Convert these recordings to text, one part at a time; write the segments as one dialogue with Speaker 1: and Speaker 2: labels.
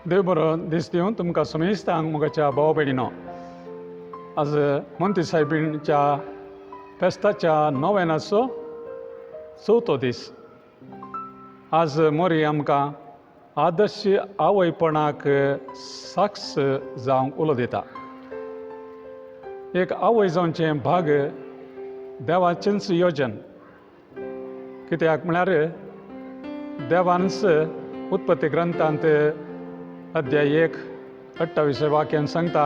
Speaker 1: देव बरो दीस दिवन तुमकां समेस्तांक मोगाच्या भाव भयणीनो, आज मोंती सायबीणच्या फेस्ताच्या नोवेनाचो चवथो दीस. आज मोरी आमकां आदर्श आवयपणाक साक्ष जावंक उलो दिता. एक आवय जावचें भाग देवाचेंच योजन. कित्याक म्हळ्यार देवानच उत्पत्ती ग्रंथांत अध्याय 1 28 वाक्यान सांगता,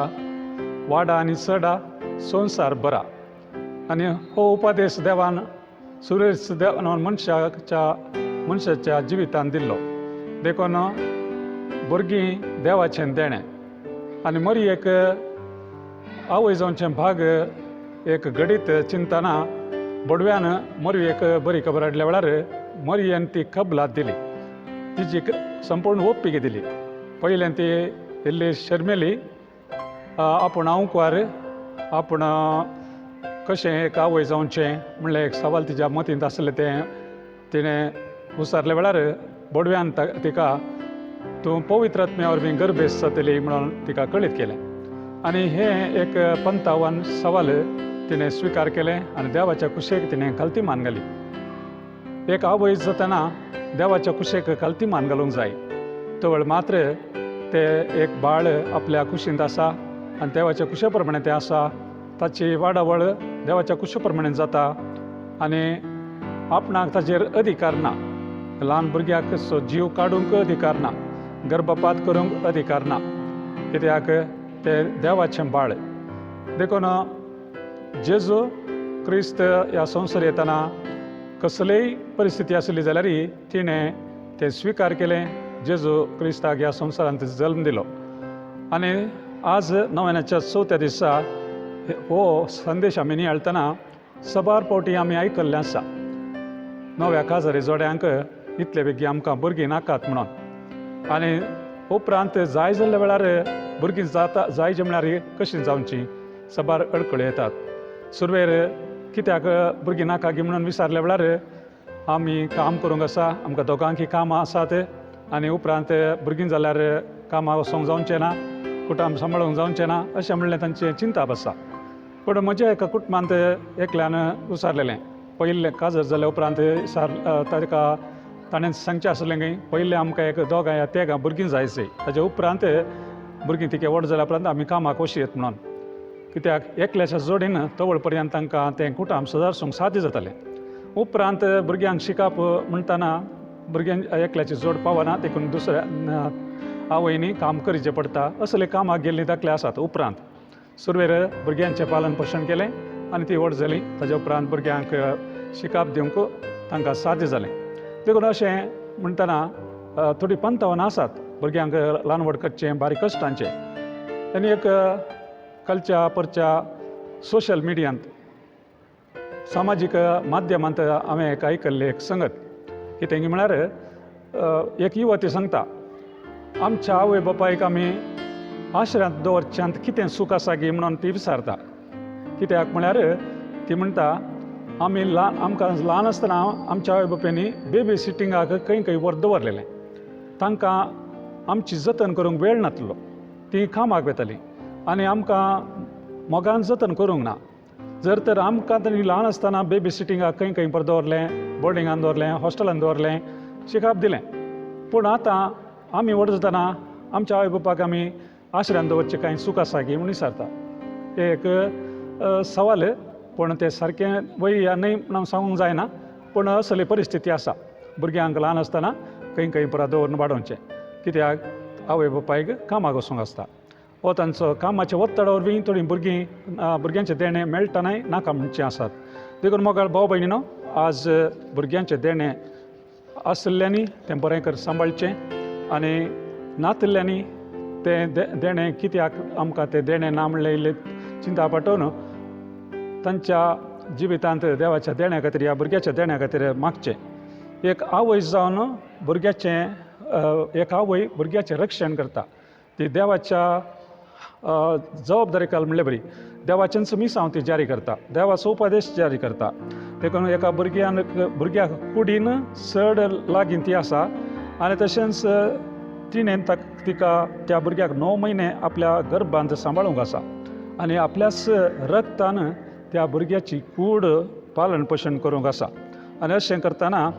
Speaker 1: वाडा आनी चडा संवसार बरा. आनी हो उपदेश देवान सुरेश देवान मनशाच्या जिवितान दिल्लो. देखून भुरगीं देवाचें देणें आनी मरी एक आवय जावचें भाग एक घडीत चिंतना बोडव्यान मरी एक बरी खबर हाडल्या वेळार मरयेन ती कबलात दिली, तिची संपूर्ण ओप्पी दिली. पयलें ती इल्ली शर्मेली, आपूण हांव आपूण कशें एक आवय जावचें म्हणलें एक सवाल तिच्या मतींत आसलें तें तिणें विचारल्या वेळार बोडव्यान तिका तूं पवित्र आत्म्या वरवीं गर्भेस्त जातली म्हणून तिका कळीत केलें. आनी हें एक पंतावन सवाल तिणें स्विकार केलें आनी देवाच्या कुशेक तिणें खालती मान घाली. एक आवय जातना देवाच्या कुशेक खालती मान घालूंक जाय. तवळ मात्र ते एक बाळ आपल्या कुशींत आसा आनी देवाच्या कुशे प्रमाणे तें आसा, ताची वाडावळ देवाच्या कुशे प्रमाणे जाता आनी आपणाक ताचेर अधिकार ना. ल्हान भुरग्याक जीव काडूंक अधिकार ना, गर्भपात करूंक अधिकार ना, कित्याक ते देवाचें बाळ. देखून जेजू क्रिस्त ह्या संवसार येतना कसलीय परिस्थिती आसली जाल्यार तिणें तें स्विकार केलें. जेजू क्रिस्ताक ह्या संवसारांत जल्म दिलो. आनी आज नव्याच्या चवथ्या दिसा हो संदेश आमी नियाळतना सबार फावटी आमी आयकल्लें आसा, नव्या काजारी जोड्यांक इतले बेगीन आमकां भुरगीं नाकात म्हणून. आनी उपरांत जाय जाल्ल्या वेळार भुरगीं जाता जायचे म्हळ्यार कशीं जावचीं, सबार अडखळी येतात. सुरवेर कित्याक भुरगीं नाका गी म्हणून विचारल्या वेळार आमी काम करूंक आसा, आमकां दोगांकय कामां आसात आनी उपरांत भुरगीं जाल्यार कामां वचोंक जावचें ना, कुटुंब सांबाळूंक जावचें ना अशें म्हणलें तांचें चिंताप आसा. पूण म्हज्या एका कुटुंबांत एकल्यान विचारलेलें, पयलें काजर जाल्या उपरांत ताका ताणें सांगचें आसलें की पयलें आमकां एक दोगां या तेगां भुरगीं जायची, ताच्या उपरांत भुरगीं तिके व्हड जाल्या उपरांत आमी कामाक वचयेत म्हणून. कित्याक एकल्याच्या जोडीन तवळ पर्यंत तांकां तें कुटुंब सुदारसूंक साध्य जातालें. उपरांत भुरग्यांक शिकप म्हणटना भुरग्यांक एकल्याची जोड पावना, देखून दुसऱ्या आवयनी काम करचें पडटा. असले कामाक गेल्लीं दाखले आसात. उपरांत सुरवेर भुरग्यांचें पालन पोशण केलें आनी ती व्हड जाली, ताच्या उपरांत भुरग्यांक शिकप दिवंक तांकां साध्य जालें. देखून अशें म्हणटना थोडीं पंथावन आसात भुरग्यांक ल्हान व्हड करचें बारीक कश्टांचें. आनी एक कालच्या परच्या सोशल मिडियांत सामाजीक माध्यमांत हांवें एक आयकल्लें एक संगत कितें म्हळ्यार एक युवती सांगता, आमच्या आवय बापायक आमी आश्र्यांत दवरच्यांत कितें सूख आसा गी म्हणून ती विचारता. कित्याक म्हळ्यार ती म्हणटा, आमी ल्हान आमकां ल्हान आसतना आमच्या आवय बापायनी बेबी सिटिंगाक खंय खंय व्हर दवरलेलें, तांकां आमची जतन करूंक वेळ नासलो, ती कामाक वतालीं आनी आमकां मोगान जतन करूंक ना. जर तर आमकां तांणी ल्हान आसतना बेबी सिटिंगाक खंय खंय पर दवरलें, बोर्डिंगान दवरलें, हॉस्टेलान दवरलें, शिकप दिलें. पूण आतां आमी व्हड जातना आमच्या आवय बापायक आमी आश्र्यान दवरचें कांय सूख आसा की म्हणून विचारता. एक सवाल, पूण तें सारकें वय या न्हय म्हणून सांगूंक जायना, पूण असली परिस्थिती आसा. भुरग्यांक ल्हान आसतना खंय खंय परत दवरून वाडोवचें, कित्याक आवय बापायक कामाक वचूंक आसता. हो तांचो कामाच्या ಒತ್ತಡ वरवीं थोडीं भुरगीं भुरग्यांचें देणें मेळटनाय नाका म्हणचें आसात. देखून मोगाळ भाव भयणीनो, आज भुरग्यांचें देणें आशिल्ल्यांनी तें बरें कर सांबाळचें आनी नातिल्ल्यांनी तें देणें कित्याक आमकां तें देणें ना म्हणलें इल्लें चिंता पाटोवन तांच्या जिवितांत देवाच्या देण्या खातीर ह्या भुरग्याच्या देण्या खातीर मागचें. एक आवय जावन भुरग्याचें एक आवय भुरग्याचें रक्षण करता, ती देवाच्या जबाबदारी काल म्हणल्यार बरी देवाचेंच मिसांव ती जारी करता, देवाचो उपदेश जारी करता. देखून एका भुरग्यान भुरग्याक कुडीन चड लागीं ती आसा आनी तशेंच तिणें तिका त्या भुरग्याक 9 म्हयने आपल्या गर्भांत सांबाळूंक आसा आनी आपल्याच रक्तान त्या भुरग्याची कूड पालन पोशण करूंक आसा. आनी अशें करतना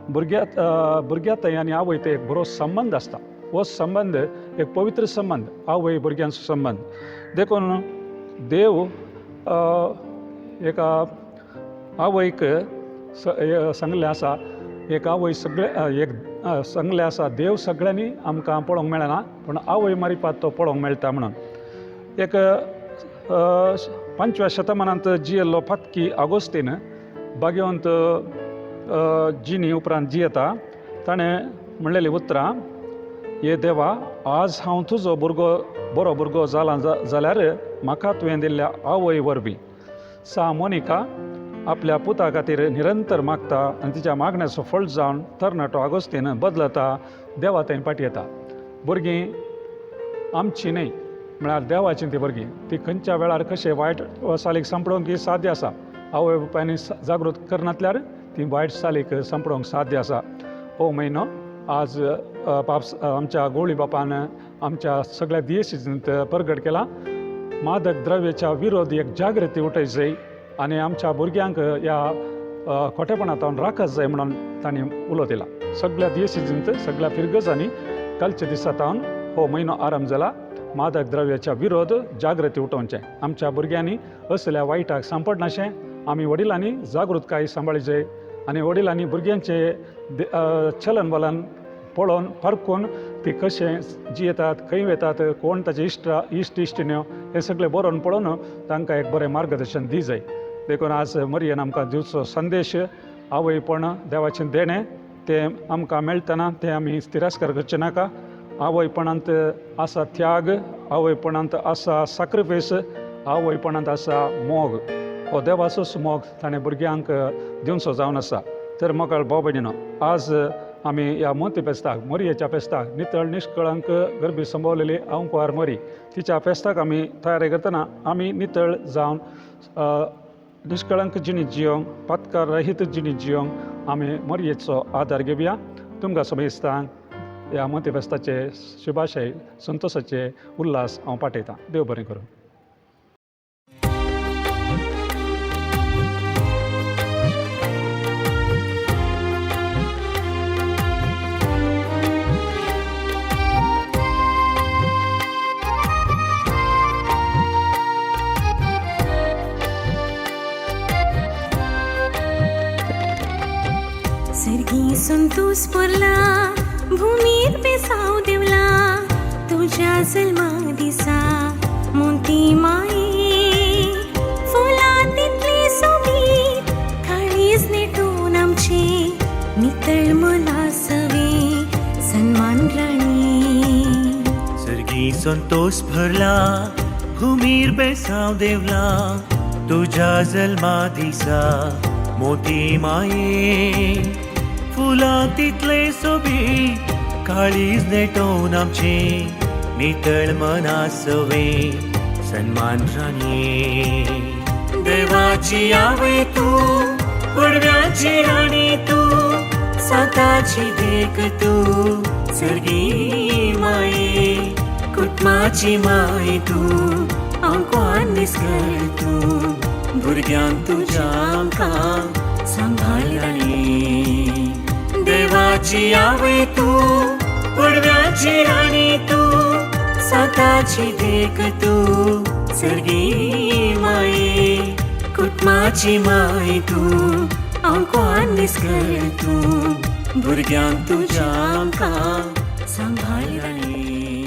Speaker 1: भुरग्या थंय आनी आवय थंय एक बरो संबंद आसता. हो संबंद एक पवित्र संबंद, आवय भुरग्यांचो संबंद. देखून देव एका आवयक सांगलें आसा, एक आवय सगळे एक सांगलें आसा, देव सगळ्यांनी आमकां पळोवंक मेळना पूण आवय मारिपात तो पळोवंक मेळटा म्हणून. एक 5व्या शतमानांत जियेल्लो पातकी आगोस्तीन भाग्यवंत जिणी उपरांत जियेता, ताणें म्हणलेलीं उतरां, हे देवा, आज हांव तुजो भुरगो बरो भुरगो जाला जाल्यार म्हाका तुवें दिल्ल्या आवय वरवीं. सा मोनिका आपल्या पुता खातीर निरंतर मागता आनी तिच्या मागण्याचो फळ जावन तरणाटो आगोस्तीन बदलता, देवा थंय फाटी येता. भुरगीं आमची न्हय म्हळ्यार देवाची ती भुरगीं, ती खंयच्या वेळार कशें वायट सालीक सांपडोवंक ही साध्य आसा. आवय बापायनी जागृत करनातल्यार ती वायट सालीक सांपडोवंक साध्य आसा. हो म्हयनो आज बाप आमच्या गोवळी बापान आमच्या सगळ्या दियेसींत परगट केला. मादक द्रव्याच्या विरोध एक जागृती उठय जाय आनी आमच्या भुरग्यांक ह्या खोटेपणांत राखत जाय म्हणून तांणी उलो दिला. सगळ्या दियेसींत सगळ्या फिरगजांनी कालच्या दिसा तावन हो म्हयनो आरंभ जाला. मादक द्रव्याच्या विरोध जागृती उठोवचें, आमच्या भुरग्यांनी असल्या वायटाक सांपडनाशें आमी वडिलांनी जागृतकाय सांबाळी जाय आनी वडिलांनी भुरग्यांचे चलन वलन पळोवन पारखून ती कशें जियेतात, खंय वेतात, कोण ताचे इश्ट इश्टिण्यो हें सगळें बरोवन पळोवन तांकां एक बरें मार्गदर्शन दी जाय. देखून आज मरियन आमकां दिवचो संदेश, आवयपण देवाचें देणें तें आमकां मेळटना तें आमी तिरस्कार करचें नाका. आवयपणांत आसा त्याग, आवयपणांत आसा साक्रिफायस, आवयपणांत आसा मोग. हो देवाचोच मोग ताणें भुरग्यांक दिवचो जावन आसा. तर मोगाळ भाव भयणीनो, आज आमी ह्या मोती फेस्ताक, मोरयेच्या फेस्ताक, नितळ निष्कळंक गर्भी संभवलेली अंकुवार मोरी तिच्या फेस्ताक आमी तयारी करतना आमी नितळ जावन निष्कळंक जिणी जियोंक, पातकार रहीत जिणी जियोंक आमी मोरयेचो आदार घेवया. तुमकां समेस्तांक ह्या मोती फेस्ताचे शुभाशय, संतोशाचे उल्हास हांव पाठयतां. देव बरें करूं.
Speaker 2: संतोष पडला भूमीर बेसाव देवला तुझ्या जल्मा दिसा मोती माये फुलां तितली सोबीत काळीज नेटून आमचे नितळ मना सवे सन्मान राणी.
Speaker 3: सर्गी संतोष भरला भूमीर बेसाव देवला तुझ्या जल्मा दिसा मोती माये फुलां तितले सोबीत काळीज नेटोवन आमचे नितळ मना सवे सन्मान राणी. देवाची आवय तूं, पडव्याची राणी तूं, साताची देख तूं, सर्गी माये कुटुंबाची माय तूं, आंकवान निस्कर तूं, भुरग्यांक तुज्या आमकां सांबाळ राणी. देवाची आवय तूं, पडव्याची राणी तूं, साताची देख तूं, सर्गी माये कुटुंबाची माय तूं, आंकवान निस्कर तूं, भुरग्यांक तुज्या आमकां सांबाळ राणी.